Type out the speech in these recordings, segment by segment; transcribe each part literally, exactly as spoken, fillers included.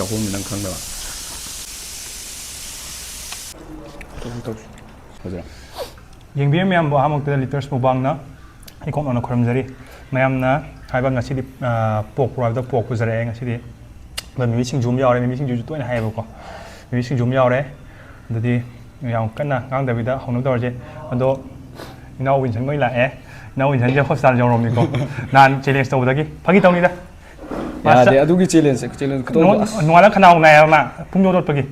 ꯆꯍꯨꯝꯅꯤ ꯅꯪ ꯈꯪꯗꯕ꯫ ꯀꯃꯥꯏꯅ ꯇꯧꯁꯤ? ꯐꯖꯅ꯫ ꯌꯦꯡꯕꯤꯔꯤꯕ ꯃꯌꯥꯝꯕꯨ ꯑꯍꯥꯟꯕꯃꯛꯇꯗ ꯂꯤꯇꯔꯁ ꯃꯨꯛꯕꯥꯡꯅ ꯏꯀꯣꯛ ꯅꯧꯅ ꯈꯨꯔꯨꯝꯖꯔꯤ꯫ ꯃꯌꯥꯝꯅ ꯍꯥꯏꯕ ꯉꯁꯤꯗꯤ, ꯑ, ꯄꯣꯛꯄ꯭ꯔꯣ ꯍꯥꯏꯕꯗ ꯄꯣꯛ ꯄꯨꯖꯔꯛꯑꯦ ꯉꯁꯤꯗꯤ꯫ ꯑꯗꯣ ꯃꯤꯃꯤ ꯁꯤꯡꯖꯨ ꯑꯃ ꯌꯥꯎꯔꯦ, ꯃꯤꯃꯤ ꯁꯤꯡꯖꯨꯁꯨ ꯇꯣꯏꯅ ꯍꯥꯏꯌꯦꯕꯀꯣ꯫ ꯃꯤꯃꯤ ꯁꯤꯡꯖꯨ ꯑꯃ ꯌꯥꯎꯔꯦ꯫ ꯑꯗꯨꯗꯤ ꯌꯥꯝ ꯀꯟꯅ ꯉꯥꯡꯗꯕꯤꯗ ꯍꯧꯅꯕ ꯇꯧꯔꯁꯦ꯫ ꯑꯗꯣ ꯏꯅꯥꯎ ꯋꯤꯟꯁꯟ ꯃꯣꯏ ꯂꯥꯛꯑꯦ꯫ ꯏꯅꯥꯎ ꯋꯤꯟꯁꯟꯁꯦ ꯍꯣꯁꯄꯤꯇꯥꯜ ꯌꯧꯔꯝꯅꯤꯀꯣ꯫ ꯅꯍꯥꯟ ꯆꯦꯂꯦꯟꯖ ꯇꯧꯕꯗꯒꯤ꯫ ꯐꯥꯒꯤ ꯇꯧꯅꯤꯗ꯫ ꯌꯥꯗꯦ, ꯑꯗꯨꯒꯤ ꯆꯦꯂꯦꯟꯖꯁꯦ, ꯆꯦꯂꯦꯟꯖ ꯈꯨꯇꯧꯗꯣ, ꯅꯣꯡꯉꯥꯜ-, ꯑꯁ꯫ ꯅꯣꯡꯉꯥꯜꯂꯒ ꯈꯅꯥꯎ ꯅꯥꯏ ꯍꯥꯏꯕ ꯃꯥ, ꯄꯨꯡ ꯌꯧꯔꯛꯄꯒꯤ꯫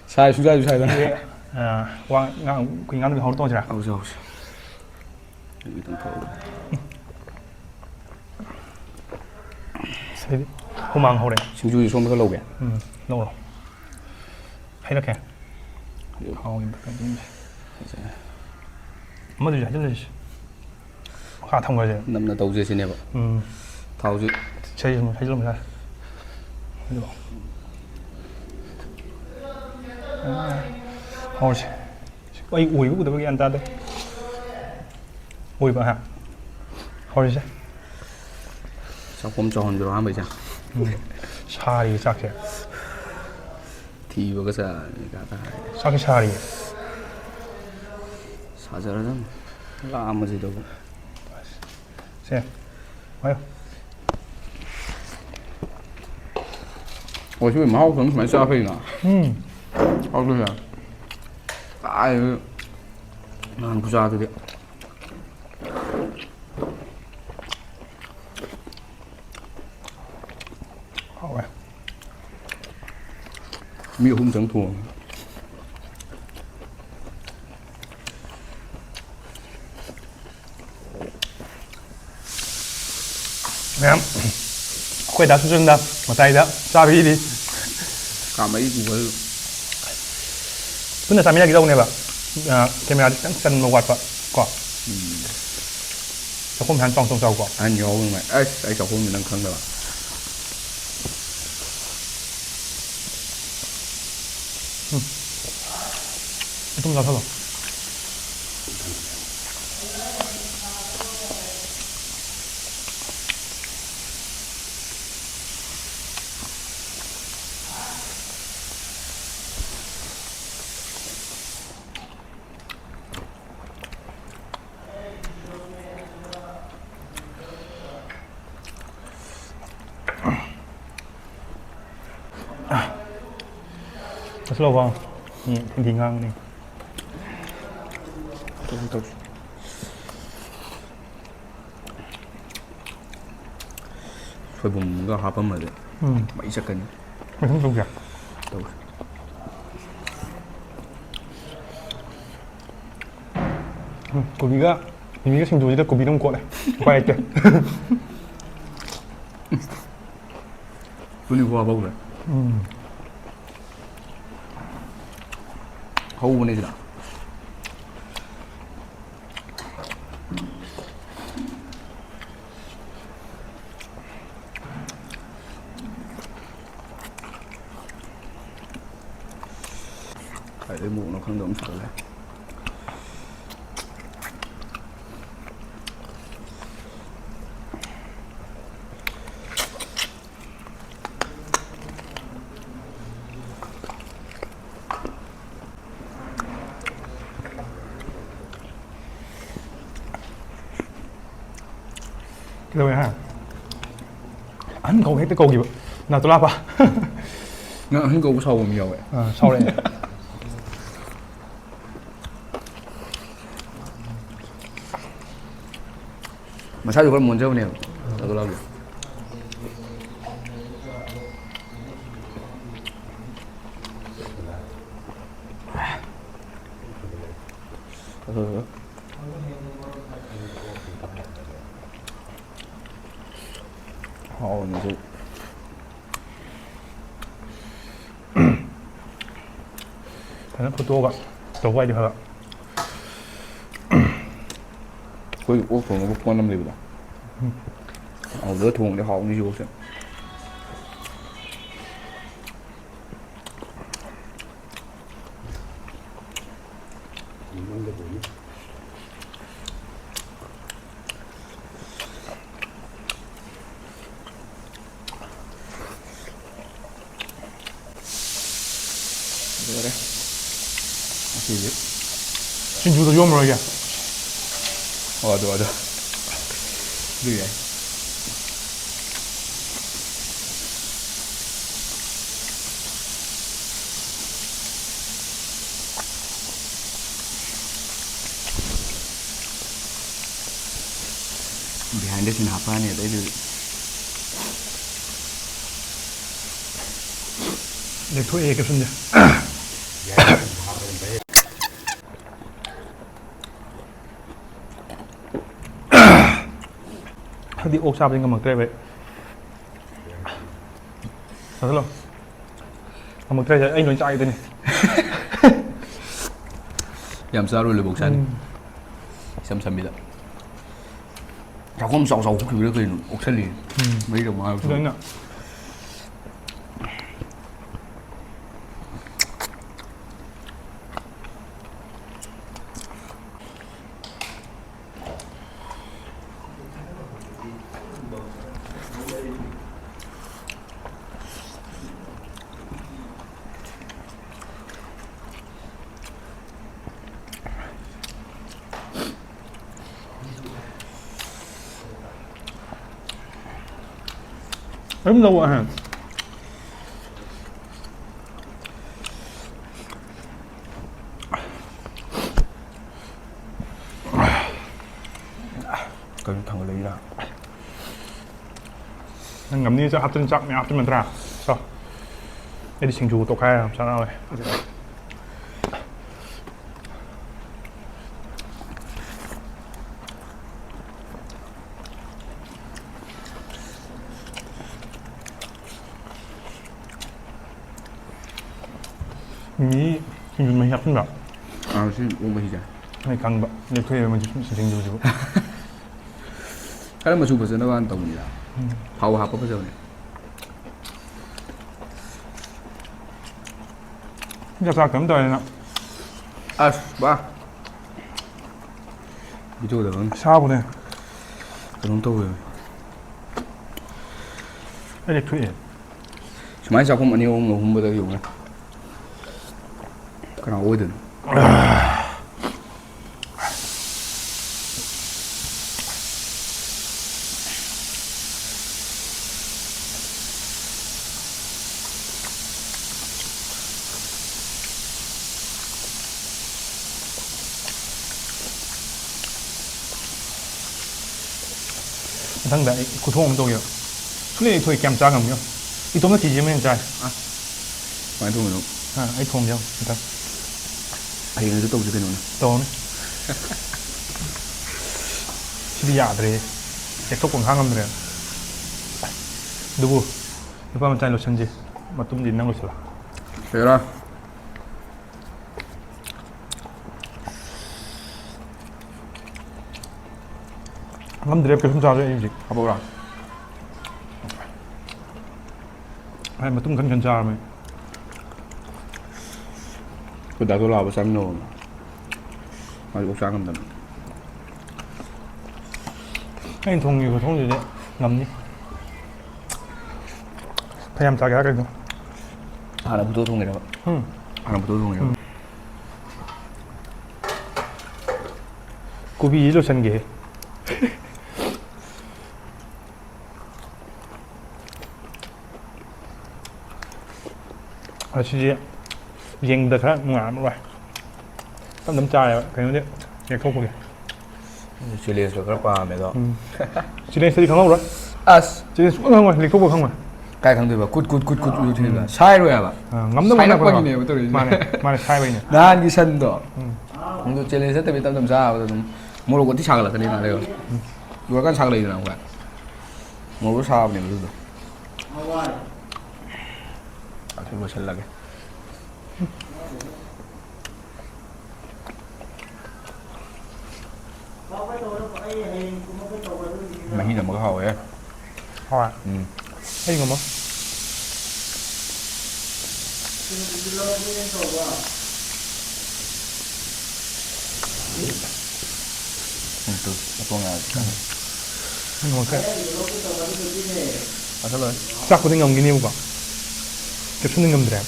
ꯁꯥꯏ, ꯁꯨꯡꯁꯥꯏ, ꯁꯨꯡꯁꯥꯏꯗꯅ꯫ ꯑꯗꯨꯗꯤ, ꯑ, ꯋꯥ ꯉꯥꯡ-, ꯀꯨꯏ ꯉꯥꯡꯗꯕꯤ ꯍꯧꯔ ꯇꯧꯁꯤꯔꯥ? ꯍꯧꯁꯤ, ꯍꯧꯁꯤ꯫ ꯑꯩ ꯈꯤꯇꯪ ꯊꯛꯍꯧꯒꯦ꯫ ꯑꯁ, ꯑꯩꯗꯤ ꯍꯨꯃꯥꯡ ꯍꯧꯔꯦ꯫ ꯁꯤꯡꯖꯨꯁꯨ ꯁꯣꯝꯗ ꯈꯔ ꯂꯧꯒꯦ꯫ ꯎꯝ, ꯂꯧꯔꯣ꯫ ꯍꯩꯔꯛꯀꯦ꯫ ꯍꯩꯔꯛꯑꯣ꯫ ꯍꯥꯎꯒꯤ ꯃꯈꯜ ꯑꯗꯨꯝ ꯂꯩ꯫ ꯐꯖꯔꯦ꯫ ꯑꯃꯗꯨꯁꯨ ꯍꯩꯖꯤꯜꯂꯁꯤ꯫ ꯃꯈꯥ ꯊꯝꯈ꯭ꯔꯁꯦ꯫ ꯅꯝꯅ ꯇꯧꯁꯦ ꯁꯤꯅꯦꯕ꯫ ꯎꯝ꯫ ꯊꯥꯎꯁꯤ꯫ ꯁꯤ ꯍꯩꯖꯤꯜꯂꯝꯃꯣ, ꯍꯩꯖꯤꯜꯂꯝꯃꯣ ꯌꯥꯔꯦ꯫ ꯑꯗꯨꯒ ꯍꯧꯔꯁꯤ꯫ ꯑꯩ ꯑꯣꯏꯕ ꯎꯗꯕ ꯒ꯭ꯌꯥꯟ ꯇꯥꯗꯦ꯫ ꯑꯣꯏꯕ, ꯍꯥ? ꯍꯧꯔꯁꯦ꯫ ꯆꯥꯛꯈꯣꯝ ꯆꯥꯎꯍꯟꯕꯤꯔꯣ ꯑꯍꯥꯟꯕꯩꯁꯦ꯫ ꯎꯝ꯫ ꯁꯥꯔꯤꯌꯦ ꯆꯥꯛꯁꯦ꯫ ꯊꯤꯕꯒ ꯆꯥꯔꯅꯤ ꯀꯥ ꯀꯥ ꯍꯥꯏ꯫ ꯆꯥꯛꯁꯦ ꯁꯥꯔꯤꯌꯦ꯫ ꯁꯥꯖꯔꯖꯅꯨ꯫ ꯂꯥꯝꯕꯁꯤꯗꯕꯨ꯫ ꯁꯦ꯫ ꯄꯥꯏꯌꯨ꯫ ꯑꯣ, ꯁꯤꯕꯨ ꯃꯍꯥꯎ ꯈꯪ ꯁꯨꯃꯥꯏꯅ ꯆꯥ ꯐꯩꯅ꯫ ꯎꯝ꯫ ꯍꯥꯎꯗꯣꯏꯅꯦ꯫ ꯀꯥꯏꯗꯩ ꯅꯍꯥꯟ ꯈꯨꯆꯥꯗꯨꯗꯤ꯫ ꯍꯥꯎꯋꯦ꯫ ꯃꯤ ꯑꯍꯨꯝ ꯆꯪ ꯊꯣꯡꯉꯦ꯫ ꯃꯌꯥꯝ, ꯑꯩꯈꯣꯏ ꯗꯥ ꯁꯨꯆꯟꯗ ꯃꯇꯥꯏꯗ ꯆꯥꯕꯤꯔꯤ꯫ ꯀꯥ ꯃꯔꯤ ꯄꯨꯕ꯫ ꯄꯨꯟꯅ ꯆꯥꯃꯤꯟꯅꯈꯤꯗꯧꯅꯦꯕ꯫ ꯑ, ꯀꯦꯃꯦꯔꯥꯗꯤ ꯈꯤꯇꯪ ꯆꯟꯕ ꯋꯥꯠꯄ ꯀꯣ꯫ ꯎꯝ꯫ ꯆꯥꯛꯈꯨꯝ ꯍꯥꯟ ꯆꯥꯎ ꯆꯥꯎ ꯆꯥꯎꯀꯣ꯫ ꯑꯍꯟ ꯌꯥꯎꯕ ꯅꯨꯡꯉꯥꯏ꯫ ꯑꯁ, ꯑꯩ ꯆꯥꯛꯈꯨꯝꯗꯤ ꯅꯪ ꯈꯪꯗꯕ꯫ ꯎꯝ꯫ ꯑꯗꯨꯝ ꯆꯥꯁꯜꯂꯣ꯫ ꯁꯤꯂꯥꯎꯕ꯫ ꯃꯤ ꯍꯤꯟꯗꯤ ꯉꯥꯡꯕꯅꯤ꯫ ꯇꯧꯁꯤ, ꯇꯧꯁꯤ꯫ ꯁꯣꯏꯕꯨꯝꯒ ꯍꯥꯞꯄꯝꯃꯗꯤ ꯎꯝ꯫ ꯃꯩ ꯆꯠꯀꯅꯤ꯫ ꯃꯊꯪ ꯇꯧꯁꯦ꯫ ꯇꯧꯁꯤ꯫ ꯎꯝ, ꯀꯣꯕꯤꯒ, ꯃꯤꯃꯤꯒ ꯁꯤꯡꯖꯨꯁꯤꯗ ꯀꯣꯕꯤꯗ ꯑꯃꯨꯛ ꯀꯣꯠꯂꯦ꯫ ꯎꯄꯥꯏ ꯂꯩꯇꯦ꯫ ꯇꯨꯅꯤ ꯈꯨꯍꯥꯎ ꯍꯧꯈ꯭ꯔꯦ꯫ ꯎꯝ꯫ ꯍꯧꯕꯅꯦ ꯁꯤꯗ꯫ ꯀꯥꯏꯗꯩ ꯃꯣꯔꯣꯛꯅꯣ ꯈꯪꯗꯕ ꯑꯃ ꯁꯥꯒꯠꯂꯦ꯫ ꯀꯩꯗꯧꯋꯦ ꯍꯥ? ꯑꯍꯟ ꯀꯧ ꯍꯦꯛꯇ ꯀꯧꯈꯤꯕ꯫ ꯅꯥꯇꯣꯂꯥꯄꯥ꯫ ꯅꯪ ꯑꯍꯟ ꯀꯧꯕ ꯁꯥꯎꯕ ꯃꯤ ꯌꯥꯎꯋꯦ꯫ ꯑꯥ, ꯁꯥꯎꯔꯛꯑꯦ꯫ ꯃꯁꯥꯁꯨ ꯈꯔ ꯃꯣꯟꯖꯕꯅꯦꯕ ꯅꯥꯇꯣꯂꯥꯗꯣ꯫ ꯍꯥꯎꯕꯅꯤꯁꯨ꯫ ꯐꯖꯅ ꯐꯨꯠꯇꯣꯛꯑꯒ ꯇꯧꯕ ꯍꯥꯏꯗꯤ ꯐꯕ꯫ ꯑꯩꯈꯣꯏꯒꯤ ꯑꯣꯛ ꯊꯣꯡꯅꯕ ꯀꯣꯟ ꯑꯃ ꯂꯩꯕꯗꯣ꯫ ꯎꯝ꯫ ꯑꯗꯨꯗ ꯊꯣꯡꯉꯗꯤ ꯍꯥꯎꯅꯤ ꯁꯤ ꯑꯣꯛꯁꯦ꯫ ꯂꯣꯏꯔꯦ꯫ ꯑꯁꯤꯗꯤ ꯁꯤꯡꯖꯨꯗ ꯌꯣꯝꯃꯔꯣꯏꯒꯦ꯫ ꯑꯣ, ꯑꯗꯨ, ꯑꯗꯨ꯫ ꯑꯗꯨ ꯌꯥꯏ꯫ ꯁꯤꯅ ꯍꯥꯞꯄꯛꯑꯅꯤ ꯑꯗꯩꯗꯨꯗꯤ꯫ ꯂꯦꯛꯊꯣꯛꯑꯦ ꯀꯦꯞꯁꯨꯟꯁꯦ꯫ ꯍꯥꯏꯗꯤ ꯑꯣꯛ ꯆꯥꯕꯗꯤ ꯉꯝꯃꯛꯇ꯭ꯔꯦꯕ ꯑꯩ꯫ ꯆꯥꯁꯤꯜꯂꯣ꯫ ꯉꯝꯃꯛꯇ꯭ꯔꯦ ꯑꯩ ꯂꯣꯏ ꯆꯥꯈꯤꯗꯣꯏꯅꯤ꯫ ꯌꯥꯝ ꯆꯥꯔꯣꯏ ꯂꯣꯏꯕꯧ ꯆꯥꯅꯤ꯫ ꯏꯆꯝ ꯆꯝꯕꯤꯗ꯫ ꯆꯥꯛꯈꯨꯝ ꯆꯥꯎ ꯆꯥꯎ ꯍꯨꯛꯈꯤꯕ꯭ꯔꯥ ꯀꯩꯅꯣ ꯑꯣꯛꯁꯜꯂꯤ꯫ ꯃꯔꯤꯔꯛ ꯃꯉꯥꯔꯛ ꯑꯗꯣ ꯁꯨꯔꯦ꯫ ꯑꯩꯅ ꯑꯗꯨꯝ ꯂꯧ ꯑꯍꯟ꯫ ꯀꯩꯅꯣ ꯊꯥꯡꯒꯠꯂꯛꯏꯔꯥ? ꯅꯪ ꯉꯝꯅꯤ ꯆꯥꯛ ꯍꯥꯞꯆꯤꯟ ꯆꯥꯛ ꯃꯌꯥꯝ ꯍꯥꯞꯆꯤꯟꯕ ꯅꯠꯇ꯭ꯔꯥ? ꯆꯥꯎ꯫ ꯑꯩꯗꯤ ꯁꯤꯡꯖꯨ ꯇꯣꯈꯥꯏꯔ ꯌꯥꯝ ꯆꯥꯅꯤꯡꯉꯦ꯫ ꯃꯤ ꯁꯤꯡꯖꯨ ꯃꯍꯤ ꯍꯥꯞꯆꯤꯟꯕ꯫ ꯑꯥ ꯁꯤ ꯑꯣꯛ ꯃꯍꯤꯁꯦ꯫ ꯑꯩ ꯈꯪꯕ ꯂꯦꯛꯊꯣꯛꯑꯦꯕ ꯃꯣꯏꯁꯦ ꯁꯤꯡꯖꯨꯁꯤꯕꯨ꯫ ꯈꯔ ꯃꯆꯨ ꯐꯖꯅꯕꯅ ꯇꯧꯕꯅꯤꯗ꯫ ꯊꯥꯎ ꯍꯥꯞꯄ ꯐꯖꯕꯅꯦ꯫ ꯆꯥꯛ ꯆꯥꯛ ꯀꯩꯅꯣꯝ ꯇꯧꯔꯦꯅ꯫ ꯑꯁ ꯕꯥ꯫ ꯚꯤꯗꯤꯑꯣꯗ ꯈꯪ ꯁꯥꯕꯅꯦ꯫ ꯀꯩꯅꯣꯝ ꯇꯧꯋꯦꯕ꯫ ꯑꯩ ꯂꯦꯛꯊꯣꯛꯑꯦ꯫ ꯁꯨꯃꯥꯏꯅ ꯆꯥꯛꯈꯨꯝ ꯑꯅꯤ ꯑꯍꯨꯝ ꯑꯍꯨꯝꯕꯗ ꯌꯧꯅ ꯀꯅꯥ ꯑꯣꯏꯗꯣꯏꯅꯣ? ꯃꯊꯪꯗ ꯑꯩ ꯈꯨꯊꯣꯡ ꯑꯃ ꯇꯧꯒꯦꯕ꯫ ꯁꯨꯡꯂꯩ ꯂꯩꯊꯣꯛꯑꯦ꯫ ꯀꯌꯥꯝ ꯆꯥ ꯉꯝꯒꯦ ꯌꯦꯡꯉꯣ꯫ ꯏꯇꯣꯝꯅ ꯀꯦ ꯖꯤ ꯑꯃ ꯍꯦꯟꯅ ꯆꯥꯏ꯫ ꯑꯁ, ꯀꯃꯥꯏꯅ ꯊꯣꯡꯉꯤꯅꯣ? ꯑꯥ, ꯑꯩ ꯊꯣꯡꯒꯦ ꯌꯦꯡꯉꯣ ꯃꯊꯪ꯫ ꯍꯌꯦꯡꯁꯨ ꯇꯧꯁꯤ ꯀꯩꯅꯣꯅꯦ꯫ ꯇꯧꯔꯅꯤ꯫ ꯁꯤꯗꯤ ꯌꯥꯗ꯭ꯔꯦ꯫ ꯂꯦꯛꯊꯣꯛꯄ ꯈꯥꯡ ꯉꯝꯗ꯭ꯔꯦ꯫ ꯑꯗꯨꯕꯨ ꯅꯨꯄꯥ ꯃꯆꯥ ꯂꯣꯏꯁꯟꯁꯦ꯫ ꯃꯇꯨꯝꯗꯤ ꯅꯪ ꯂꯣꯏꯁꯤꯜꯂꯣ꯫ ꯍꯦꯔꯥ꯫ ꯉꯝꯗ꯭ꯔꯦ ꯀꯩꯁꯨꯝ ꯆꯥꯔꯣꯏ ꯑꯩ ꯍꯧꯖꯤꯛ꯫ ꯍꯥꯄꯛꯎꯔꯥ? ꯑꯩ ꯃꯇꯨꯝ ꯈꯟ ꯈꯟ ꯆꯥꯔꯝꯃꯦ꯫ ꯑꯩꯈꯣꯏ ꯗꯥꯗꯣ ꯂꯥꯛꯑꯕ ꯆꯥꯃꯤꯟꯅꯧꯅ꯫ ꯃꯥꯗꯤ ꯑꯣꯛ ꯆꯥ ꯉꯝꯗꯅ꯫ ꯑꯩꯅ ꯊꯣꯡꯉꯤꯕ ꯈꯨꯊꯣꯡꯁꯤꯗꯤ ꯉꯝꯅꯤ꯫ ꯐꯅꯌꯥꯝ ꯆꯥꯒꯦ ꯍꯥꯏꯔꯒꯁꯨ꯫ ꯍꯥꯟꯅ ꯐꯨꯠꯇꯣꯛ ꯊꯣꯡꯉꯤꯔꯕ? ꯎꯝ꯫ ꯍꯥꯟꯅ ꯐꯨꯠꯇꯣꯛ ꯊꯣꯡꯉꯤꯔꯕ? ꯎꯝ꯫ ꯀꯣꯕꯤꯁꯤ ꯂꯣꯏꯁꯟꯒꯦ꯫ ꯑꯁꯤꯁꯦ ꯌꯦꯡꯕꯗ ꯈꯔ ꯅꯨꯡꯉꯥꯏꯔꯝꯃꯔꯣꯏ꯫ ꯇꯞ ꯇꯞ ꯆꯥꯔꯦꯕ ꯀꯩꯅꯣꯗꯤ ꯂꯦꯛꯊꯣꯛꯄꯒꯤ꯫ ꯆꯦꯂꯦꯟꯖꯇꯣ ꯈꯔ ꯄꯥꯝꯃꯦ ꯑꯗꯣ꯫ ꯎꯝ꯫ ꯆꯦꯂꯦꯟꯖꯇꯗꯤ ꯈꯪꯍꯧꯔꯣꯏ꯫ ꯑꯁ! ꯆꯦꯂꯦꯟꯖ ꯁꯨꯡꯈꯪ ꯈꯪꯉꯣꯏ, ꯂꯦꯛꯊꯣꯛꯄ ꯈꯪꯉꯣꯏ꯫ ꯀꯥꯏ ꯈꯪꯗꯣꯏꯕ? ꯀꯨꯠ ꯀꯨꯠ ꯀꯨꯠ ꯀꯨꯠ ꯎꯗꯣꯏꯅꯦꯕ꯫ ꯎꯝ꯫ ꯁꯥꯏꯔꯣꯏ ꯍꯥꯏꯕ꯫ ꯑꯥ, ꯉꯝꯅꯕ ꯍꯣꯠꯅꯕ ꯁꯥꯏꯔꯛꯄꯒꯤꯅꯦꯕ ꯇꯧꯔꯤꯁꯦ꯫ ꯃꯥꯅꯦ, ꯃꯥꯅꯦ, ꯁꯥꯏꯕꯩꯅꯦ꯫ ꯅꯍꯥꯟꯒꯤ ꯁꯟꯗꯣ꯫ ꯎꯝ꯫ ꯅꯪꯗꯣ ꯆꯦꯂꯦꯟꯖ ꯆꯠꯇꯕꯤ ꯇꯞ ꯇꯞ ꯆꯥꯕꯗ ꯑꯗꯨꯝ ꯃꯣꯔꯣꯛ ꯑꯣꯇꯤ ꯁꯥꯒꯠꯂꯛꯀꯅꯤ ꯉꯥꯏꯍꯥꯛ ꯂꯩꯔꯒ꯫ ꯎꯝ꯫ ꯂꯣꯏꯔꯀꯥꯟꯗ ꯁꯥꯒꯠꯂꯛꯏꯗꯅ ꯑꯃꯨꯛ꯫ ꯃꯣꯔꯣꯛ ꯁꯥꯕꯅꯦꯕ ꯑꯗꯨꯗꯣ꯫ ꯑꯗꯨ ꯂꯣꯏꯁꯤꯜꯂꯒꯦ꯫ ꯃꯍꯤꯅ ꯑꯃꯨꯛ ꯍꯥꯎꯋꯦ꯫ ꯍꯣꯏ꯫ ꯎꯝ꯫ ꯑꯩ ꯉꯝꯃꯣ꯫ ꯎꯝ, ꯇꯨ, ꯃꯇꯣꯡ ꯌꯥꯎꯔꯦ꯫ ꯉꯝꯃꯛꯈ꯭ꯔꯦ꯫ ꯆꯥꯁꯜꯂꯣ꯫ ꯆꯥꯛꯄꯨꯗꯤ ꯉꯝꯈꯤꯅꯦꯕꯀꯣ꯫ ꯀꯦꯞꯁꯨꯟꯗꯤ ꯉꯝꯗ꯭ꯔꯦ꯫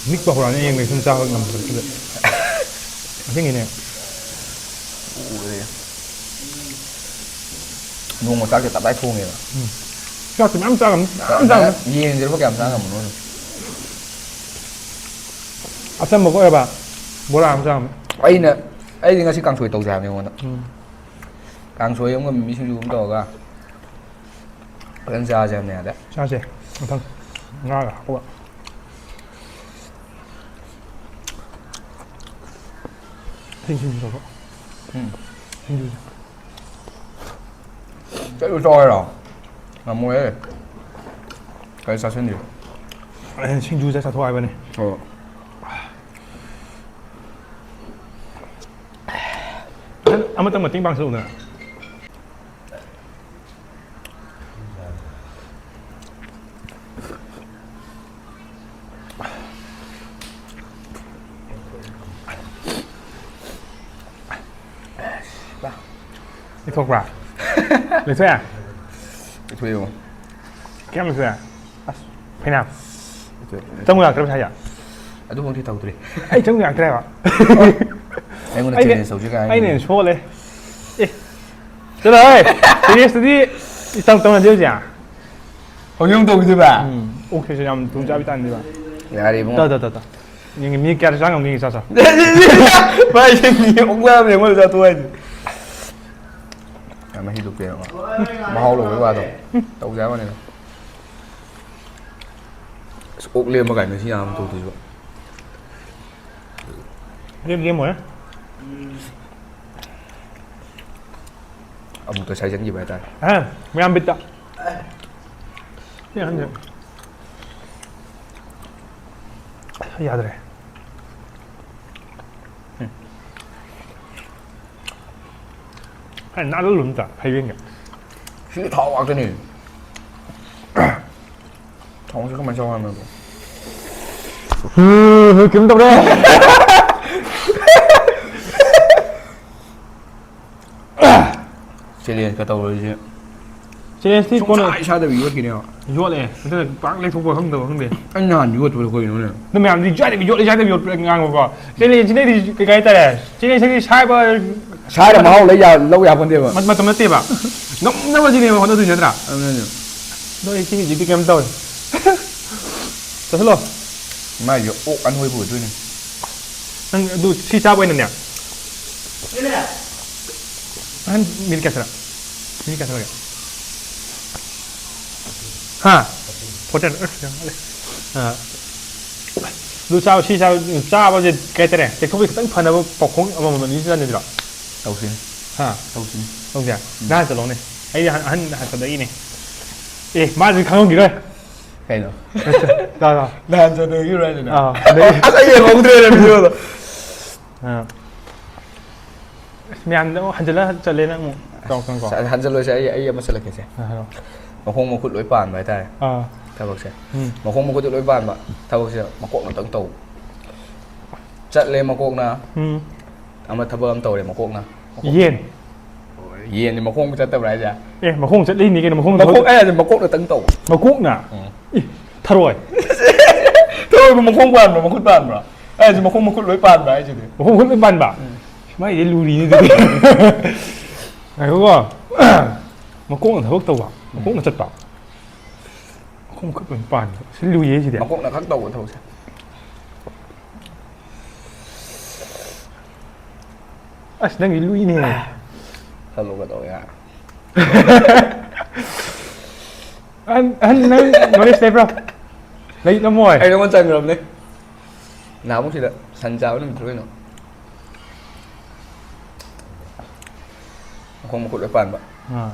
ꯅꯤꯛꯄ ꯍꯧꯔꯛꯑꯅꯤ ꯍꯌꯦꯡꯗꯩ ꯁꯨꯝ ꯆꯥꯕ ꯉꯝꯗ꯭ꯔꯦ꯫ ꯑꯁꯦꯡꯀꯤꯅꯦ꯫ ꯎꯔꯦ꯫ ꯅꯣꯡꯃ ꯆꯥꯛꯁꯦ ꯇꯞꯇꯥꯏ ꯊꯣꯡꯉꯦꯕ꯫ ꯎꯝ꯫ ꯆꯥꯛꯇꯤ ꯃꯌꯥꯝ ꯆꯥꯔꯝꯅꯤ, ꯃꯌꯥꯝ ꯆꯥꯔꯝꯅꯤ꯫ ꯌꯦꯟꯁꯤꯕꯨ ꯀꯌꯥꯝ ꯆꯥ ꯉꯝꯕꯅꯣ? ꯑꯆꯝꯕ ꯀꯣꯏꯔꯕ ꯕꯣꯔꯥ ꯑꯃ ꯆꯥꯔꯝꯅꯤ꯫ ꯑꯩꯅ, ꯑꯩꯗꯤ ꯉꯁꯤ ꯀꯥꯡꯁꯣꯏ ꯇꯧꯁꯦ ꯍꯥꯏꯕꯅꯤ ꯑꯩꯉꯣꯟꯗ꯫ ꯎꯝ꯫ ꯀꯥꯡꯁꯣꯏ ꯑꯃꯒ ꯃꯤꯃꯤ ꯁꯤꯡꯖꯨ ꯑꯃ ꯇꯧꯔꯒ꯫ ꯐꯖꯅ ꯆꯥꯁꯦ ꯍꯥꯏꯕꯅꯦ ꯑꯗ꯫ ꯆꯥꯁꯦ꯫ ꯃꯊꯪ ꯉꯥꯒ ꯍꯥꯞꯄꯒ꯫ ꯁꯤꯡ ꯁꯤꯡ ꯇꯧꯔꯣ꯫ ꯎꯝ꯫ ꯁꯤꯡꯖꯨꯁꯦ꯫ ꯆꯠꯂꯨ ꯆꯥꯎ ꯍꯥꯏꯔꯣ? ꯉꯝꯃꯣꯏꯍꯦ꯫ ꯀꯔꯤ ꯆꯥꯁꯤꯟꯗꯦ꯫ ꯑꯩꯅ ꯁꯤꯡꯖꯨ ꯆꯥ ꯆꯥꯊꯣꯛ ꯍꯥꯏꯕꯅꯤ꯫ ꯑꯣ꯫ ꯑꯃꯇꯪ ꯃꯇꯦꯡ ꯄꯥꯡꯁꯜꯂꯨꯗꯅ꯫ ꯂꯩꯊꯣꯛꯄ꯭ꯔꯥ? ꯂꯩꯊꯣꯛꯑꯦ? ꯂꯩꯊꯣꯛꯑꯦ ꯌꯦꯡꯉꯣ꯫ ꯀꯌꯥꯝ ꯂꯩꯊꯣꯛꯑꯦ? ꯑꯁ꯫ ꯐꯩꯅꯥꯝ꯫ ꯂꯩꯊꯣꯛꯑꯦ꯫ ꯆꯪꯉꯨ ꯌꯥꯗ꯭ꯔꯕ ꯁ꯭ꯋꯥꯏꯗ? ꯑꯗꯨꯐꯥꯎꯗꯤ ꯇꯧꯗ꯭ꯔꯤ꯫ ꯑꯩ ꯆꯪꯉꯨ ꯌꯥꯗ꯭ꯔꯦꯕ꯫ ꯑꯩꯉꯣꯟꯗ ꯑꯩꯅ, challenge ꯇꯧꯁꯤ ꯀꯥꯏ ꯑꯩꯅ ꯍꯥꯏꯅꯤ꯫ ꯍꯦꯟꯅ ꯁꯣꯜꯂꯦ꯫ ꯑꯦ꯫ ꯆꯠꯂꯣꯍꯦ! Challenge ꯇꯨꯗꯤ ꯏꯇꯧ ꯇꯧꯅꯗꯦ ꯍꯧꯖꯤꯛ꯫ ꯍꯧꯖꯤꯛ ꯑꯃꯨꯛ ꯇꯧꯈꯤꯗꯣꯏꯕ? ꯎꯝ꯫ ꯑꯣꯛꯁꯤꯁꯨ ꯌꯥꯝ ꯊꯨꯝ ꯆꯥꯕꯤ ꯇꯥꯟꯗꯣꯏꯕ꯫ ꯌꯥꯔꯦ ꯏꯕꯨꯡꯉꯣ꯫ ꯇꯧ, ꯇꯧ, ꯇꯧ, ꯇꯧ꯫ ꯌꯦꯡꯒꯦ, ꯃꯤ ꯀꯌꯥ ꯆꯥ ꯉꯝꯒꯦ ꯌꯦꯡꯒꯦ, ꯆꯥ, ꯆꯥ꯫ ꯚꯥꯏ, ꯁꯤ ꯃꯤ ꯑꯣꯛ ꯂꯥꯝꯃꯦ, ꯃꯣꯏ ꯆꯥꯊꯣꯛ ꯍꯥꯏꯁꯦ꯫ ꯌꯥꯝ ꯃꯍꯤꯗꯣ ꯄꯦꯟꯅ ꯃꯍꯥꯎ ꯂꯧꯕꯩ ꯋꯥꯗꯣ ꯇꯧꯖꯦ ꯍꯥꯏꯕꯅꯤꯗ꯫ ꯑꯁ, ꯑꯣꯛ ꯂꯦꯝꯕ ꯀꯥꯏꯅ ꯁꯤ ꯌꯥꯝ ꯇꯧꯗꯣꯏꯕ꯫ ꯂꯦꯝ-, ꯂꯦꯝꯃꯣꯏ꯫ ꯑꯃꯨꯛꯇ ꯁꯥꯏꯖꯟꯈꯤꯕ ꯍꯥꯏꯇꯥꯔꯦ꯫ ꯑ, ꯃꯌꯥꯝ ꯕꯤꯠꯇ꯫ ꯁꯤ ꯑꯍꯟꯁꯦ꯫ ꯌꯥꯗ꯭ꯔꯦ꯫ ꯎꯝ꯫ ꯑꯩ ꯅꯥꯟꯅ ꯂꯨꯝꯗ꯭ꯔꯥ ꯐꯩꯕꯦꯟꯒ? ꯁꯤ ꯊꯥꯎ ꯉꯥꯛꯇꯅꯦ꯫ ꯊꯥꯎꯁꯦ ꯀꯃꯥꯏꯅ ꯆꯥꯎ ꯍꯥꯏꯕꯅꯣ? ꯀꯩꯝ ꯇꯧꯔꯦ꯫ Challenge ꯀ ꯇꯧꯔꯣꯏꯁꯦ꯫ Challenge ꯇꯤ ꯀꯣꯟꯅ ꯁꯨꯡꯁꯥꯏ ꯁꯥꯏꯗꯕꯤ ꯌꯣꯠꯈꯤꯅꯦꯕ꯫ ꯌꯣꯠꯂꯦ꯫ ꯑꯗꯨꯅ ꯄꯥꯛ ꯂꯩꯊꯣꯛꯄ ꯈꯪꯗꯕ ꯈꯪꯗꯦ꯫ ꯑꯩ ꯅꯍꯥꯟ ꯌꯣꯠꯄꯗꯣ ꯀꯩꯅꯣꯅꯦ? ꯑꯗꯨ ꯃꯌꯥꯝꯗꯤ ꯌꯥꯏꯗꯕꯤ ꯌꯣꯠꯂꯦ, ꯌꯥꯏꯗꯕꯤ ꯌꯣꯠꯄ ꯉꯥꯡꯕꯀꯣ꯫ Challenge ꯁꯤꯗꯩꯗꯤ ꯀꯩ ꯍꯥꯏꯇꯥꯔꯦ? Challenge ꯁꯤꯗꯤ ꯁꯥꯏꯕ ꯁꯥꯏꯔ ꯃꯍꯥꯎ ꯂꯩ ꯌꯥ-, ꯂꯧ ꯌꯥꯄꯣꯟꯇꯦꯕ꯫ ꯃꯠ-, ꯃꯇꯝ ꯅꯠꯇꯦꯕ꯫ ꯉꯝꯅꯕꯁꯤꯅꯦꯕ ꯍꯣꯠꯅꯗꯣꯏꯁꯦ ꯅꯠꯇ꯭ꯔꯥ? ꯑꯗꯨꯅꯅꯦ꯫ ꯑꯗꯣ ꯑꯩ ꯁꯤ ꯍꯧꯖꯤꯛꯇꯤ ꯀꯩꯝ ꯇꯧꯔꯦ꯫ ꯆꯠꯁꯤꯜꯂꯣ꯫ ꯃꯥꯏꯁꯦ ꯑꯣꯛ ꯑꯅꯣꯏꯕ ꯑꯣꯏꯗꯣꯏꯅꯦ꯫ ꯅꯪ ꯑꯗꯨ ꯁꯤ ꯆꯥꯕ ꯑꯣꯏꯅꯅꯦ꯫ ꯅꯪ ꯃꯤꯅꯤꯠ ꯀꯌꯥ ꯁꯨꯔꯦ? ꯃꯤꯅꯤꯠ ꯀꯌꯥ ꯁꯨꯔꯒꯦ? ꯍꯥ? ꯐꯣꯔꯇꯤꯟ꯫ ꯑꯁ, ꯌꯥꯝ ꯋꯥꯠꯂꯤ꯫ ꯑꯥ꯫ ꯑꯗꯨ ꯆꯥꯕ, ꯁꯤ ꯆꯥꯕ, ꯆꯥꯕꯁꯦ ꯀꯩ ꯍꯥꯏꯇꯥꯔꯦ? ꯇꯦꯛꯊꯣꯛꯄꯁꯦ ꯈꯤꯇꯪ ꯐꯅꯕ ꯄꯥꯎꯈꯣꯡ ꯑꯃꯃꯝ ꯑꯅꯤ ꯆꯥꯟꯅꯗ꯭ꯔꯣ? ꯇꯧꯁꯤꯅꯦ꯫ ꯍꯥ? ꯇꯧꯁꯤꯅꯦ꯫ ꯇꯧꯁꯦ? ꯎꯝ꯫ ꯅꯍꯥꯟ ꯆꯠꯂꯣꯅꯦ꯫ ꯑꯩꯗꯤ ꯑꯍꯟ, ꯑꯍꯟ, ꯑꯍꯟ ꯆꯠꯂꯛꯏꯅꯦ꯫ ꯑꯦ, ꯃꯥꯁꯨ ꯈꯪꯉꯝꯈꯤꯔꯣꯏ꯫ ꯀꯩꯅꯣ? ꯆꯥ, ꯆꯥ꯫ ꯅꯍꯥꯟ ꯆꯠꯂꯛꯏꯔꯣ ꯍꯥꯏꯁꯤꯅ? ꯑꯥ꯫ ꯑꯁ, ꯑꯩ ꯌꯦꯡꯍꯧꯗ꯭ꯔꯦꯅꯦ videoꯗꯣ꯫ ꯑꯥ꯫ ꯑꯁ, ꯃꯌꯥꯝꯗ ꯑꯃꯨꯛ ꯍꯟꯖꯤꯜꯂ ꯆꯠꯂꯦ ꯅꯪ ꯑꯃꯨꯛ꯫ ꯆꯥꯎ, ꯆꯪ, ꯆꯪ꯫ ꯑꯁ, ꯍꯟꯖꯤꯜꯂꯣꯏꯁꯦ, ꯑꯩ, ꯑꯩ ꯑꯃ ꯆꯠꯂꯛꯀꯦꯁꯦ꯫ ꯑꯥ, ꯍꯥꯏꯔꯣ꯫ ꯃꯈꯣꯡ ꯃꯈꯨꯠ ꯂꯣꯏ ꯄꯥꯟꯕ ꯍꯥꯏꯇꯥꯔꯦ꯫ ꯑꯥ꯫ ꯊꯕꯛꯁꯦ꯫ ꯎꯝ꯫ ꯃꯈꯣꯡ ꯃꯈꯨꯠꯇꯤ ꯂꯣꯏ ꯄꯥꯟꯕ꯫ ꯊꯕꯛꯁꯦ ꯃꯀꯣꯛꯅꯇꯪ ꯇꯧꯕ꯫ ꯆꯠꯂꯦ ꯃꯀꯣꯛꯅ꯫ ꯎꯝ꯫ ꯑꯃ ꯊꯕꯛ ꯑꯃ ꯇꯧꯔꯦ ꯃꯀꯣꯛꯅ꯫ ꯃꯀꯣꯛ-, ꯌꯦꯟ꯫ ꯌꯦꯟꯗꯤ ꯃꯈꯣꯡ ꯆꯠꯇꯕ꯭ꯔꯥ ꯍꯥꯏꯁꯦ? ꯑꯦ, ꯃꯈꯣꯡ ꯆꯠꯂꯤꯅꯤ ꯀꯩꯅꯣ, ꯃꯈꯣꯡ ꯃꯀꯣꯛ, ꯊꯕꯛ-, ꯑꯩ ꯍꯥꯏꯁꯦ ꯃꯀꯣꯛꯅꯇꯪ ꯇꯧꯕ꯫ ꯃꯀꯣꯛꯅ? ꯎꯝ꯫ ꯏ, ꯊꯔꯣꯏ꯫ ꯊꯔꯣꯏꯕꯨ ꯃꯈꯣꯡ ꯄꯥꯟꯕ꯭ꯔꯣ, ꯃꯈꯨꯠ ꯄꯥꯟꯕ꯭ꯔꯣ? ꯑꯩ ꯍꯥꯏꯁꯦ ꯃꯈꯣꯡ ꯃꯈꯨꯠ ꯂꯣꯏ ꯄꯥꯟꯕ꯭ꯔꯥ ꯍꯥꯏꯁꯤꯗꯤ? ꯃꯈꯣꯡ ꯃꯈꯨꯠ ꯂꯣꯏ ꯄꯥꯟꯕ? ꯎꯝ꯫ ꯃꯥꯏꯗꯤ ꯂꯨꯔꯤꯅꯤ ꯑꯗꯨꯗꯤ꯫ ꯉꯥꯏꯈꯣꯀꯣ꯫ ꯃꯀꯣꯛꯅ ꯊꯕꯛ ꯇꯧꯕ, ꯃꯀꯣꯛꯅ ꯆꯠꯄ꯫ ꯃꯈꯣꯡ ꯃꯈꯨꯠ ꯂꯣꯏ ꯄꯥꯟꯕ꯫ ꯁꯤ ꯂꯨꯏꯌꯦ ꯁꯤꯗꯤ꯫ ꯃꯀꯣꯛꯅ ꯈꯛ ꯇꯧꯕ ꯊꯕꯛꯁꯦ꯫ ꯑꯁ, ꯅꯪꯗꯤ ꯂꯨꯏꯅꯦ꯫ ꯈꯜꯂꯣ ꯀꯩꯗꯧꯋꯦ ꯍꯥꯏ? ꯑꯍꯟ, ꯑꯍꯟ, ꯅꯪ knowledge ꯂꯩꯕ꯭ꯔꯥ? ꯂꯩꯔꯝꯃꯣꯏ꯫ ꯑꯩ ꯅꯉꯣꯟ ꯆꯪꯈ꯭ꯔꯕꯅꯦ꯫ ꯅꯍꯥꯟꯃꯨꯛ ꯁꯤꯗ ꯁꯟ ꯆꯥꯕ ꯅꯨꯃꯤꯠꯇꯨ ꯀꯩꯅꯣ꯫ ꯃꯈꯣꯡ ꯃꯈꯨꯠ ꯂꯣꯏ ꯄꯥꯟꯕ꯫ ꯑꯥ꯫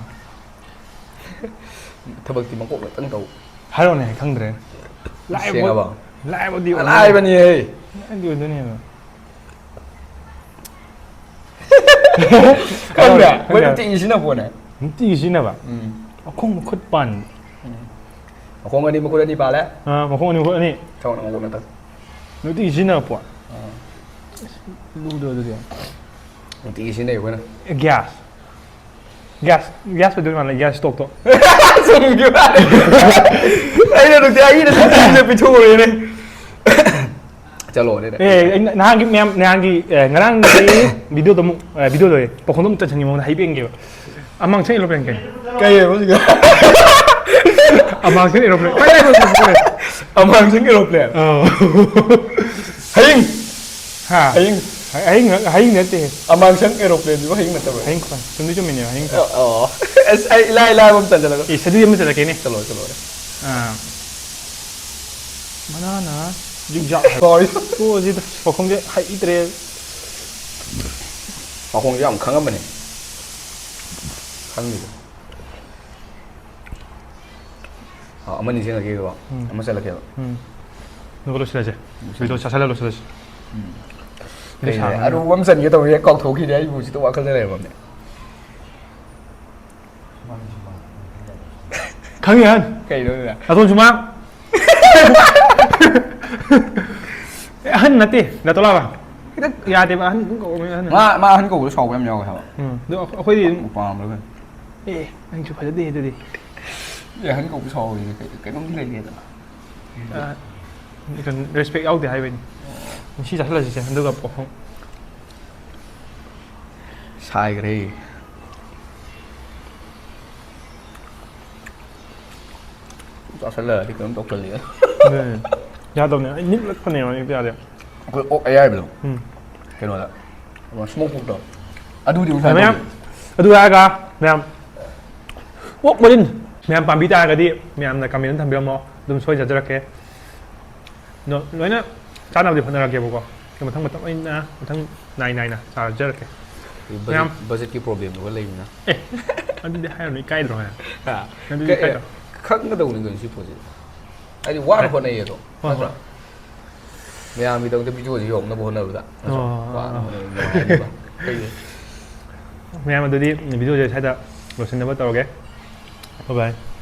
ꯊꯕꯛꯇꯤ ꯃꯀꯣꯛꯅꯇꯪ ꯇꯧꯕ꯫ ꯍꯥꯏꯔꯣꯅꯦ, ꯑꯩ ꯈꯪꯗ꯭ꯔꯦ꯫ ꯂꯥꯏꯕ-, ꯁꯦꯡꯉꯕꯣ? ꯂꯥꯏꯕꯗꯤ ꯑꯣꯏꯗꯣꯏꯅꯦ꯫ ꯂꯥꯏꯕꯅꯤꯍꯦ꯫ ꯂꯥꯏꯕꯗꯤ ꯑꯣꯏꯗꯣꯏꯅꯦꯕ꯫ ꯈꯪꯗꯦ? ꯈꯪꯗꯦ꯫ ꯃꯣꯏ ꯅꯨꯡꯇꯤꯒꯤ ꯁꯤꯖꯤꯟꯅ ꯄꯣꯠꯅꯦ꯫ ꯅꯨꯡꯇꯤꯒꯤ ꯁꯤꯖꯤꯟꯅꯕ? ꯎꯝ꯫ ꯃꯈꯣꯡ ꯃꯈꯨꯠ ꯄꯥꯟꯕ꯫ ꯎꯝ꯫ ꯃꯈꯣꯡ ꯑꯅꯤ, ꯃꯈꯨꯠ ꯑꯅꯤ ꯄꯥꯜꯂꯦ꯫ ꯑꯥ, ꯃꯈꯣꯡ ꯑꯅꯤ, ꯃꯈꯨꯠ ꯑꯅꯤ꯫ ꯊꯕꯛꯅ ꯃꯀꯣꯛꯅꯇꯪ꯫ ꯅꯨꯡꯇꯤꯒꯤ ꯁꯤꯖꯤꯟꯅꯕ ꯄꯣꯠ? ꯑꯥ꯫ ꯂꯨꯗ꯭ꯔꯣ ꯑꯗꯨꯗꯤ? ꯅꯨꯡꯇꯤꯒꯤ ꯁꯤꯖꯤꯟꯅꯩ ꯑꯩꯈꯣꯏꯅ꯫ ꯒ꯭ꯌꯥꯁ꯫ ꯒ꯭ꯌꯥꯁ, ꯒ꯭ꯌꯥꯁ ꯑꯣꯏꯗꯣꯏ ꯃꯥꯜꯂꯦ, ꯒ꯭ꯌꯥꯁ ꯁ꯭ꯇꯣꯞꯇꯣ꯫ ꯆꯨꯝꯈꯤꯕ ꯃꯥꯜꯂꯦ꯫ ꯑꯩꯅ ꯅꯨꯡꯇꯤ-, ꯑꯩꯅ ꯅꯨꯡꯇꯤꯒꯤ ꯄꯤꯊꯣꯛꯎꯔꯦꯅꯦ꯫ ꯆꯠꯂꯣ, ꯑꯗꯨꯗꯤ꯫ ꯑꯦ, ꯑꯩ ꯅꯍꯥꯟꯒꯤ ꯃꯌꯥꯝ, ꯅꯍꯥꯟꯒꯤ, ꯑꯦ, ꯉꯔꯥꯡꯒꯤ videoꯗ ꯑꯃꯨꯛ, ꯑꯦ, videoꯗ ꯄꯥꯎꯈꯣꯡꯗ ꯑꯃꯨꯛ ꯆꯠꯍꯟꯒꯦ, ꯃꯉꯣꯟꯗ ꯍꯥꯏꯕꯤꯍꯟꯒꯦꯕ꯫ ꯑꯃꯥꯡꯁꯪ aeroplane ꯀꯩꯅꯣ? ꯀꯩ ꯍꯥꯏꯕ ꯍꯧꯖꯤꯛꯀꯤꯗꯣ? ꯑꯃꯥꯡꯁꯪ aeroplane꯫ ꯈ꯭ꯋꯥꯏ ꯂꯥꯏꯕ ꯍꯧꯖꯤꯛꯀꯤ aeroplane꯫ ꯑꯃꯥꯡꯁꯪ aeroplane꯫ ꯑꯥ꯫ ꯍꯌꯤꯡ꯫ ꯍꯥ? ꯍꯌꯤꯡ꯫ ꯍꯌꯤꯡ, ꯍꯌꯤꯡ ꯅꯠꯇꯦ꯫ ꯑꯃꯥꯡꯁꯪ aeroplaneꯁꯤꯕꯨ ꯍꯌꯤꯡ ꯅꯠꯇꯕ꯭ꯔꯥ? ꯍꯌꯤꯡ ꯈꯣꯟ꯫ ꯆꯨꯝꯗꯤ ꯆꯨꯝꯃꯤꯅꯦꯕ, ꯍꯌꯤꯡ ꯈꯣꯟ꯫ ꯑꯣ, ꯑꯣ꯫ ꯑꯁ, ꯑꯩ ꯏꯂꯥꯏ ꯂꯥꯏꯕ ꯑꯃ ꯆꯟꯁꯤꯜꯂꯒ꯫ ꯑꯦ, ꯑꯗꯨꯗꯤ ꯑꯃ ꯆꯠꯂꯛꯀꯦꯅꯦ꯫ ꯆꯠꯂꯣ, ꯆꯠꯂꯣ꯫ ꯑꯥ꯫ ꯃꯅꯥꯅ ꯖꯤꯛꯖꯥꯛ ꯍꯥꯏꯕ꯫ Sorry꯫ ꯇꯣꯛꯑꯁꯤꯗ, ꯄꯥꯎꯈꯣꯡꯁꯦ ꯍꯩꯇ꯭ꯔꯦ꯫ ꯄꯥꯎꯈꯣꯡꯁꯦ ꯌꯥꯝ ꯈꯪꯉꯝꯕꯅꯦ꯫ ꯈꯪꯗꯦꯗ꯫ ꯑꯥ, ꯑꯃ ꯅꯤꯡꯁꯤꯡꯉꯛꯀꯦꯀꯣ꯫ ꯎꯝ꯫ ꯑꯃ ꯆꯠꯂꯛꯀꯦꯕ꯫ ꯎꯝ꯫ ꯑꯗꯨꯒ ꯂꯣꯏꯁꯤꯜꯂꯁꯦ꯫ ꯂꯣꯏꯁꯤꯜꯂꯁꯦ꯫ ꯚꯤꯗꯤꯑꯣ ꯆꯥꯁꯜꯂ ꯂꯣꯏꯁꯤꯜꯂꯁꯦ꯫ ꯎꯝ꯫ ꯑꯗꯨ ꯀꯩꯅꯣ, ꯁꯥꯡꯉꯅꯤ꯫ ꯑꯔꯨꯕ ꯑꯃ ꯆꯟꯒꯦ ꯇꯧꯕꯅꯦ, ꯍꯦꯛ ꯀꯥꯎꯊꯣꯛꯈꯤꯅꯦ, ꯑꯩꯕꯨ ꯍꯧꯖꯤꯛꯇ ꯋꯥꯈꯜꯗ ꯂꯩꯔꯝꯃꯕꯅꯦ꯫ ꯈꯪꯉꯤ ꯑꯍꯟ꯫ ꯀꯩꯅꯣ ꯑꯗꯨꯅ? ꯅꯥꯇꯣꯟ ꯁꯨꯃꯥꯡ꯫ ꯑꯍꯟ ꯅꯠꯇꯦ, ꯅꯥꯇꯣꯟ ꯂꯥꯕ꯫ ꯈꯤꯇꯪ ꯌꯥꯗꯦꯕ, ꯑꯍꯟ ꯑꯗꯨꯝ ꯀꯧꯕ ꯑꯍꯟ꯫ ꯃꯥ, ꯃꯥ ꯑꯍꯟ ꯀꯧꯕꯗ ꯁꯥꯎꯕ ꯌꯥꯝ ꯌꯥꯎꯋꯦ ꯍꯥꯏꯕ꯫ ꯎꯝ, ꯑꯗꯣ ꯑꯩꯈꯣꯏꯗꯤ ꯑꯗꯨꯝ ꯄꯥꯝꯕ꯭ꯔꯥ ꯀꯩꯅꯣ? ꯑꯦ, ꯅꯪꯁꯨ ꯐꯖꯗꯦ ꯑꯗꯨꯗꯤ꯫ ꯑꯦ, ꯑꯍꯟ ꯀꯧꯕ ꯁꯥꯎꯕꯁꯦ ꯀꯩ-, ꯀꯩꯅꯣꯝꯗꯤ ꯂꯩꯅꯦꯗꯅ꯫ ꯑ, ꯀꯩꯅꯣ, respect ꯌꯥꯎꯗꯦ ꯍꯥꯏꯕꯩꯅꯤ꯫ ꯁꯤ ꯆꯥꯁꯤꯜꯂꯁꯤꯁꯦ, ꯑꯗꯨꯒ ꯄꯣꯛꯍꯣꯡ꯫ ꯁꯥꯏꯈ꯭ꯔꯦ꯫ ꯆꯥꯁꯜꯂꯛꯑꯗꯤ ꯀꯩꯅꯣꯝ ꯇꯧꯁꯜꯂꯛꯑꯦ꯫ ꯑꯗꯨꯅꯦ꯫ ꯌꯥꯗꯕꯅꯦ꯫ ꯑꯩ ꯅꯤꯛꯂꯛꯄꯅꯦꯕ, ꯑꯩ ꯌꯥꯗꯦ꯫ ꯑꯩꯈꯣꯏ ꯑꯣꯛ ꯑꯌꯥꯏꯕꯗꯣ꯫ ꯎꯝ꯫ ꯀꯩꯅꯣꯗ꯫ ꯑꯃ smoke pork ꯇꯣ꯫ ꯑꯗꯨꯗꯤ ꯑꯃꯨꯛ ꯁꯨꯃꯥꯏꯅ ꯃꯌꯥꯝ, ꯇꯧꯕꯅꯦ꯫ ꯑꯗꯨ ꯍꯥꯏꯔꯒ ꯃꯌꯥꯝ, ꯑꯣꯛ ꯃꯔꯤꯟ ꯃꯌꯥꯝ ꯄꯥꯝꯕꯤ ꯇꯥꯔꯒꯗꯤ ꯃꯌꯥꯝꯅ comment ꯊꯝꯕꯤꯔꯝꯃꯣ꯫ ꯑꯗꯨꯝ ꯁꯣꯏ ꯆꯥꯖꯔꯛꯀꯦ꯫ ꯅꯣ-, ꯂꯣꯏꯅ ꯆꯥꯅꯕꯗꯤ ꯍꯣꯠꯅꯔꯛꯀꯦꯕꯀꯣ꯫ ꯑꯗꯣ ꯃꯊꯪ, ꯃꯊꯪ ꯑꯣꯏꯅ, ꯃꯊꯪ ꯅꯥꯏ ꯅꯥꯏꯅ ꯆꯥꯖꯔꯛꯀꯦ꯫ Budget, ꯃꯌꯥꯝ꯫ Budget ꯀꯤ problem ꯗꯨꯒ ꯂꯩꯕꯅꯤꯅ꯫ ꯑꯦ, ꯑꯗꯨꯗꯤ ꯍꯥꯏꯔꯨꯅꯨ, ꯏꯀꯥꯏꯗ꯭ꯔꯣ ꯍꯥꯏ? ꯍꯥ? ꯑꯗꯨꯗꯤ ꯀꯩ-, ꯏꯀꯥꯏꯗ꯭ꯔꯣ? ꯈꯪꯒꯗꯧꯅꯤ ꯀꯩꯅꯣ ꯁꯤ ꯄꯣꯠꯁꯦ꯫ ꯍꯥꯏꯗꯤ ꯋꯥꯅ ꯍꯣꯏ꯫ ꯍꯣꯠꯅꯩꯌꯦ ꯑꯗꯣ, ꯍꯣꯏ, ꯅꯠꯇ꯭ꯔꯣ? ꯍꯣꯏ꯫ ꯃꯌꯥꯝꯒꯤꯗꯃꯛꯇ video ꯁꯦ ꯌꯧꯅꯕ ꯍꯣꯠꯅꯕꯗ, ꯅꯠꯇ꯭ꯔꯣ? ꯑꯣ, ꯋꯥꯅ ꯑꯣ, ꯑꯣ꯫ ꯍꯣꯠꯅꯕ ꯅꯨꯡꯉꯥꯏꯅꯤꯕ꯫ ꯑꯩꯈꯣꯏꯒꯤ ꯃꯌꯥꯝ ꯑꯗꯨꯗꯤ video ꯁꯦ ꯁ꯭ꯋꯥꯏꯗ ꯂꯣꯏꯁꯤꯟꯅꯕ ꯇꯧꯔꯒꯦ꯫ Bye bye꯫